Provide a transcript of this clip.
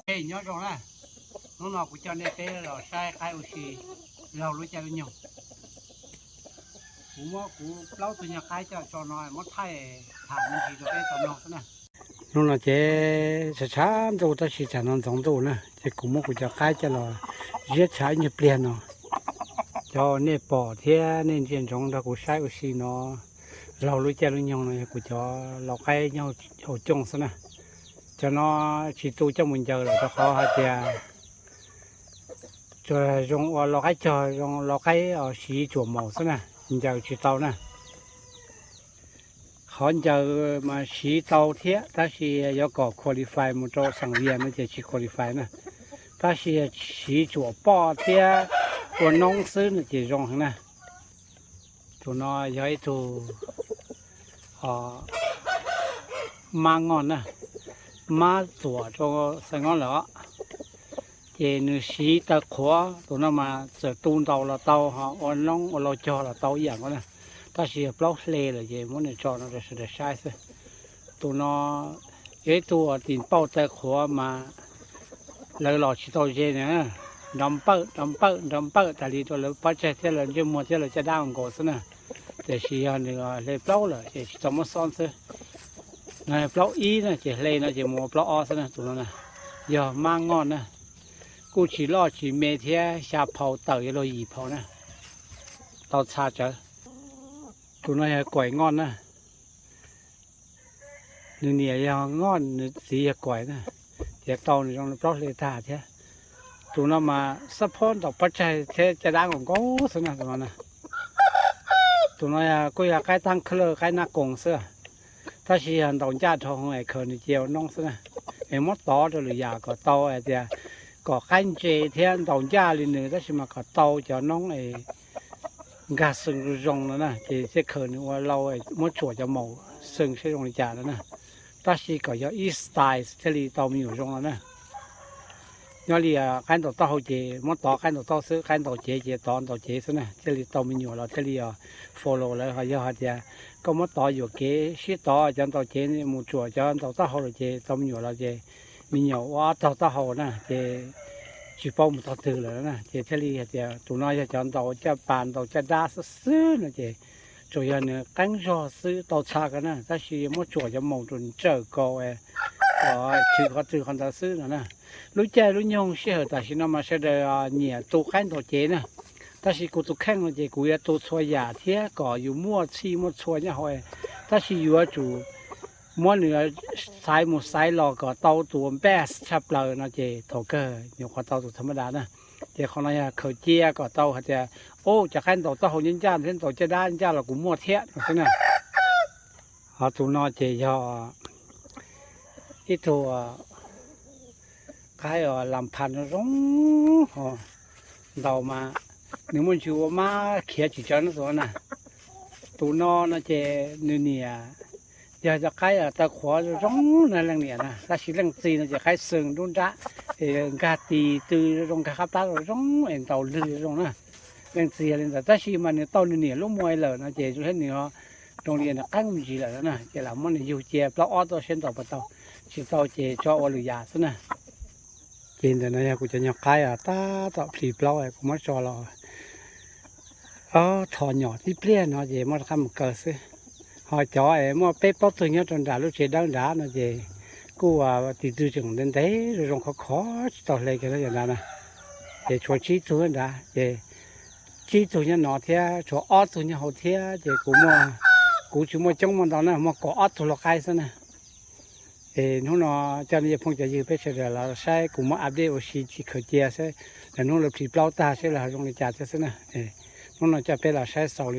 Nyob zoo na, hnub no kuv coj nej peb los saib qaib ua si laug lub caij lub nyoog. Kuv muab kuv plaub tug nyuag qaib coj tso no muab thaij tham me ntsis rau peb tau mloog xwb na. Hnub no ces tshav tshav ntuj tab sis tsam no ntxoov ntuj na ces kuv muab kuv cov qaib coj los ziab tshav ib nyuag pliag no. Cov nej pom thiab nej ntsia ntsoov nrog kuv saib ua si no, laug lub caij lub nyoog no yog kuv cov lau qaib nyob hauv cooj xwb na. Cov no tsis tu coj mus ncaws lawm rau qhov hais tias tsuas zoo ua lau qaib cog, zoo lau qaib siv tsuam maum xwb na, ncaws tsis tau na. Qhov ncaws mas siv tau thiab tab sis yuav kom qualify mus rau xeem Vias no ces tsis qualify na. Tab sis siv tsuam poj thiab ua noob xwb no ces zoo heev na. Tus no yog ib tug mab ngoj na, mab txuam rau xeem Hmoob lawm os. Ces nws siv taw qhuav, tus no mas txawm tu ntaus los tau, ho ua noob ua lau cog los tau ib yam nkaus na. Tab sis yog plaub hle lawm ces muab nws tso no rau sawv daws saib xwb. Tus no yog ib tug uas tim pauj taw qhuav mas lawv los tsis tau ze na, nrov npawj nrov npawj nrov npawj tas li rau lawv pob tsaig thiab lawv ntsej muag thiab lawv caj dab nkaus xwb na. Tiam sis yog nws hle plaub lawm ces tsis tau muab xob xwb. Plaub ib na ces hle no ces mus ua plaub ob xwb na tus no na. Yog mab ngoj na, kuj tsis loj tsis me thiab, xya phau tawm yuav luag yim phau na, tau txha tsawv. Tus no yog kuaim ngoj na, nws niam yog ngoj nws txiv yog kuaim na, ces tau nws zoo li plaub hle tag thiab. Tus no mas xab phob ntaus pob tsaig thiab caj dab nkaus nkaus xwb na tus no na. Tus no kuj yog qaib tab khaub lawj qaib nab koos xwb, tab sis yog ntaus ncaj dhau hwv es khaws nws cia ua noob xwb na. Es muab tov rau lwm yam kom tau hais tias kom qaib ntse thiab ntaus ncaj li nws tab sis mas kom tau cov noob es nkag xwb zoo no na ces thiaj khaws nws ua lau, muab tsuam cov maum xwb saib zoo li cas no na. Tab sis kom yog ib style thiaj li tau me nyuam zoo no na. Nyob li qaib ntaus taub hau ces muab tov qaib ntaus taub xwb, qaib ntaus cev ces tov ntaus cev xwb na thiaj li tau me nyuam los thiaj li follow lawv. Ho yog hais tias koj muab tov yuam kev sib tov cov ntaus cev mus tsuam cov ntaus taub hau lawm ces tau me nyuam los ces me nyuam ua ob tog taub hau na ces tsis paub mus tog twg lawm na. Ces thiaj li hais tias tus no yog cov ntaus caj pas ntaus caj dab xwb xwb no ces tsuas yog nws qeeb zog xwb tau txha ko na, tab sis muab tsuam cov maum rau ntsawj kaus, tshwm qhov twg qhov ntawd xwb no na. Lub caij lub nyoog sij hawm tam sim no mas sawv daws nyiam tu qaib ntaus cev na, tab sis kuv tus kheej no ces kuv yuav tu txhua yam thiab kom yus muaj txhij muaj txhua nyob hauv, tab sis yuav tsum muab nws xaiv mus xaiv los kom tau tus best tshaj plaws no ces thaum kawg nyuam qhuav tau tus tha mab das na. Ces qhov no yog khaws cia kom tau hais tias, o, cov qaib ntaus taub hau ncaj ncaj thiab ntaus caj dab ncaj los kuv muaj thiab no xwb na. Ho tus no ces yog ib tug qaib lam phas zoo zoo, ntaus mas nws muaj ntsws ua mab khiav tsis tsawv no tus na. Tus no no ces nws niam yog cov qaib taw qhuav zoo zoo na leej niam na, tab sis leej txiv no ces qaib xwm nruab nrab, nkag tis tw zoo zoo, nkag qab plab zoo zoo es ntaus lwg zoo zoo na. Leej txiv yog li ntawd tab sis mas nws tau nws niam lub muag lawm no ces zoo thiab nws zoo li nws qeeb me ntsis lawm no na, ces lam muab nws yug cia plaub ob tuaj seb ntaus puas tau, tsis tau ces tso ua lwm yam xwb na. Ces ntawm no yog kuv cov nyuag qaib tab tom plhis plaub kuv muab tso los thov nyom tib pliag no ces muab rov qab mus kaw xwb. Ho cov es muaj peb plaub tug nyob rau nram lub tsev dawb nrad no ces kuj tis tw tseem ntev ntev zoo zoo khov khov tsis tau hle kiag li yam nrad na. Ces tshuav tsib tug nrad ces tsib tug nyob no thiab tshuav ob tug nyob hauv thiab ces kuv muaj, kuv tsis muaj coob muaj ntau na, muaj kaum ob tug lau qaib xwb na. Es hnub no coj nej cov phooj cov ywg peb sawv daws los saib kuv muab update ua si tsis khaws cia seb lawv hnub lawv plhis plaub tag seb lawv ho zoo li cas thiab xwb na. Hnub no coj peb los saib xaus li